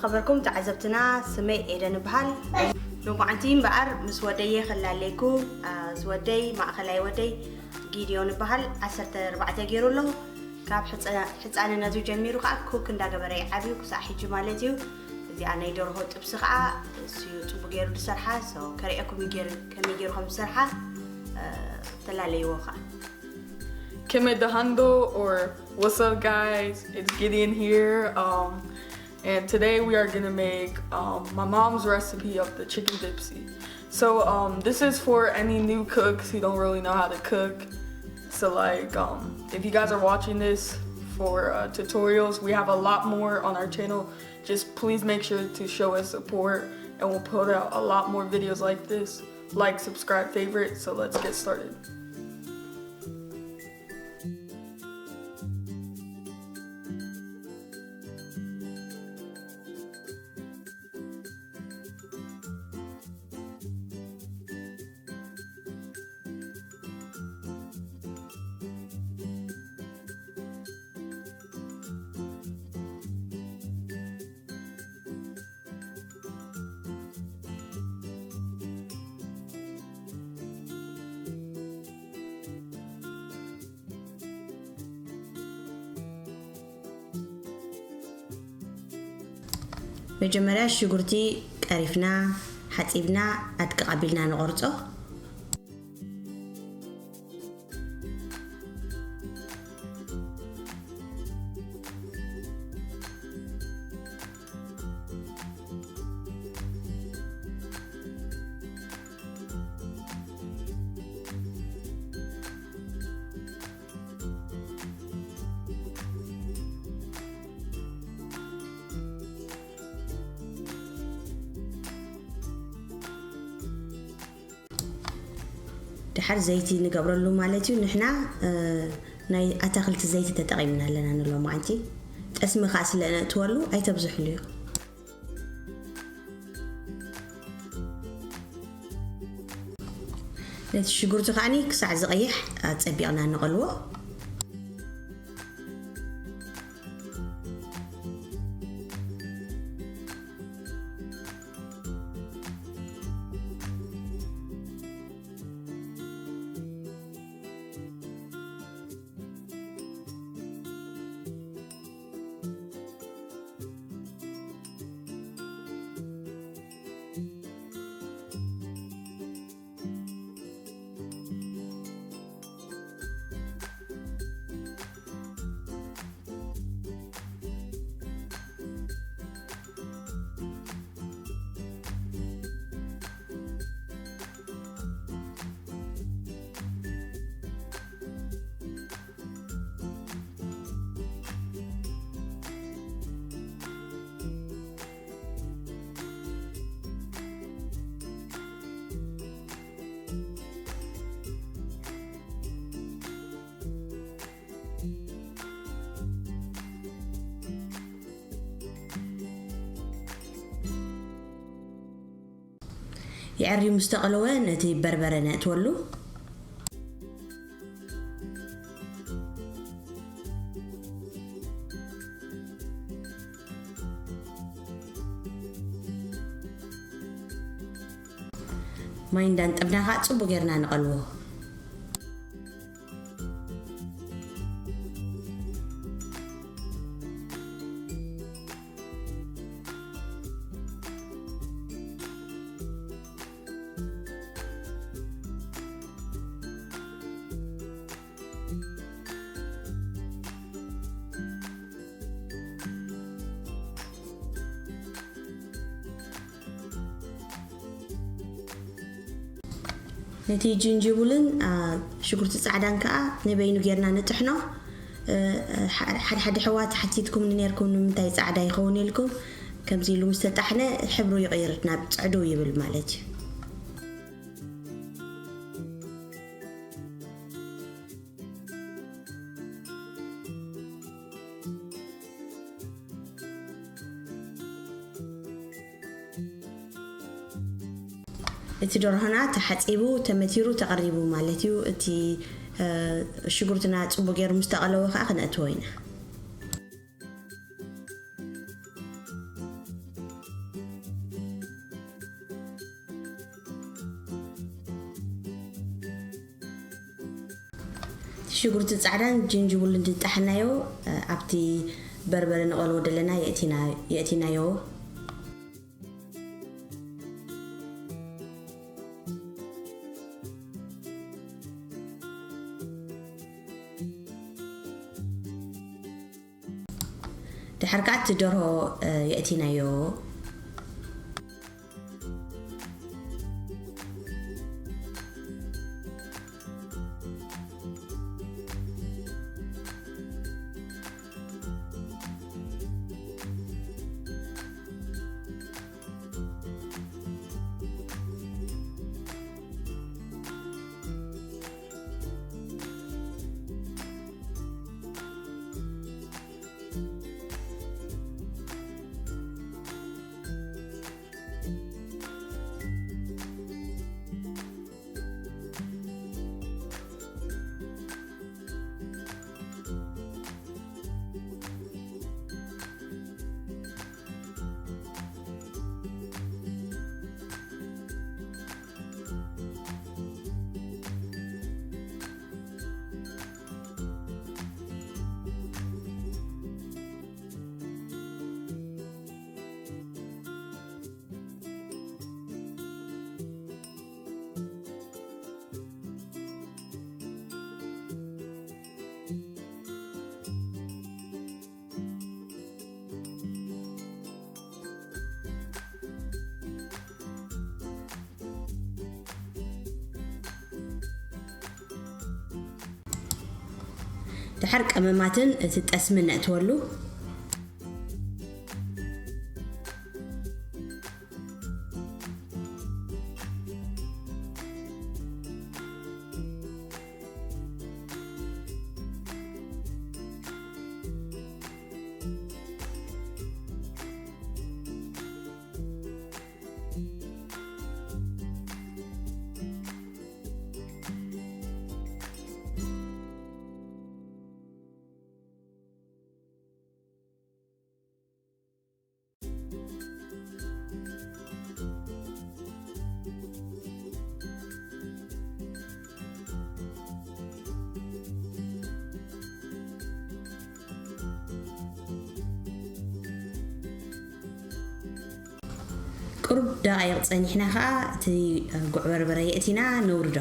ኣበርኩም ተዓዘብትና፣ ስመይ ኤደን እበሃል። ሎማዓንቲ እምበኣር ምስ ወደየ ከላለይኩ፣ አ፣ ዝወደይ፣ ማእኸላይ ወደይ ጊድዮን እበሃል፣ ዓሰርተ ኣርባዕተ ገይሩ ኣሎ። ካብ ሕፀ-፣ ሕፃንነቱ ጀሚሩ ከዓ ኩክ እንዳገበረ ይዓብዩ ክሳዕ ሕጂ ማለት እዩ። እዚኣ ናይ ደርሆ ጥብሲ ከዓ እሱ እዩ ፅቡቅ ገይሩ ዝሰርሓ። So፣ ከርእየኩም እዩ ገይሩ-፣ ከመይ ገይሩ ከም ዝሰርሓ፣ አ፣ ተላለይዎ ከዓ። Kemedahando, or what's up, guys? It's Gideon here. Um, and today we are gonna make, um, my mom's recipe of the chicken dipsy. So, um, this is for any new cooks who don't really know how to cook. So, like, um, if you guys are watching this for, uh, tutorials, we have a lot more on our channel. Just please make sure to show us support, and we'll put out a lot more videos like this. Like, subscribe, favorite. So let's get started. መጀመርያ ሽጉርቲ ቀሪፍና፣ ሓጺብና፣ ኣድቅቕ ኣቢልና ንቖርጾ። ድሓር ዘይቲ ንገብረሉ ማለት እዩ። ንሕና፣ እ፣ ናይ ኣታኽልቲ ዘይቲ ተጠቒምና ኣለና ንሎማዓንቲ። ጠስሚ ከኣ ስለ እነእትወሉ ኣይተብዝሕሉ እዩ። ነቲ ሽጉርቲ ከኣኒ ክሳዕ ዝቐይሕ ኣጸቢቕና ንቐልዎ። የዕርዩ ምስ ተቐለወ ነቲ በርበረ ነእትወሉ። ማይ እንዳንጠብና ከዓ ጽቡቅ ጌርና ንቐልዎ። ነቲ ጅንጅብልን፣ አ፣ ሽጉርቲ ጻዕዳን ከኣ ንበይኑ ጌርና ንጥሕኖ። እ፣ እ፣ ሓ-፣ ሓደ ሓደ ኣሕዋት ሓቲትኩምኒ ኔርኩም፣ ንምንታይ ጻዕዳ ይኸውን ኢልኩም። ከምዚ ኢሉ ምስ ተጣሕነ ሕብሩ ይቕይር፣ ናብ ጽዕድው ይብል ማለት እዩ። እቲ ደርሆና ተሓጺቡ፣ ተመቲሩ፣ ተቐሪቡ ማለት እዩ። እቲ፣ እ፣ ሽጉርትና ጽቡቅ ገይሩ ምስ ተቐለወ ከኣ ክነእትዎ ኢና። ሽጉርቲ ጻዕዳን ጅንጅብሉን ዝጣሕናዮ ኣብቲ በርበረ ንቐልዎ ዘለና የእቲናዮ። ድሓር ከኣ እቲ ደርሆ የእቲናዮ። ድሓር ቀመማትን እቲ ጠስምን ነእትወሉ። ቁሩብ ደቓይቕ ጸኒሕና ኸኣ እቲ ጉዕ በርበረ የእቲና ነውርዶ።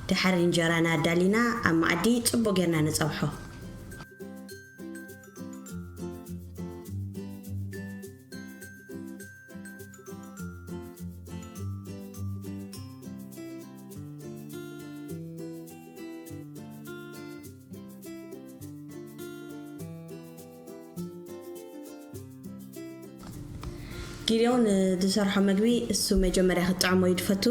ድሓር እንጀራና ኣዳሊና ኣብ መኣዲ ጽቡቕ ጌርና ንጸብሖ። ጊደዎን ዝሰርሖ መግቢ እሱ መጀመርያ ክጥዕሞ እዩ ዝፈቱ።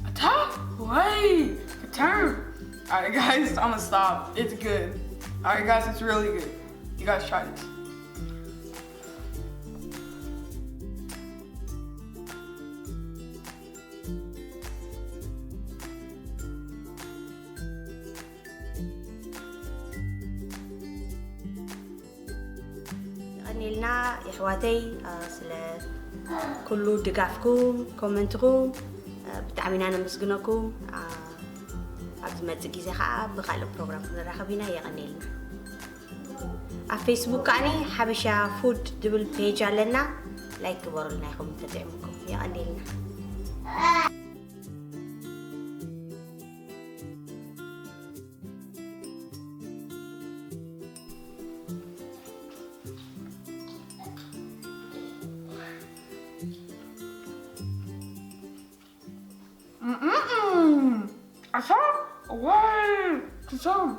Attack! Wait! Return! Alright, guys, I'm gonna stop. It's good. Alright, guys, it's really good. You guys try this. የቐንየልና የሕዋተይ፣ አ፣ ስለ ኩሉ ድጋፍኩም፣ ኮመንትኩም፣ አ፣ ብጣዕሚ ኢና ነመስግነኩም። አ፣ ኣብ ዝመጽእ ግዜ ከዓ ብካልእ ፕሮግራም ክንራኸብ ኢና። የቐንየልና። ኣብ ፌስቡክ ከዓኒ ሓበሻ ፉድ ዝብል ፔጅ ኣለና። ላይክ ግበሩልና ኢኹም ተጠዕምኩም። የቐንየልና። ዓሳ ወይ ክሳም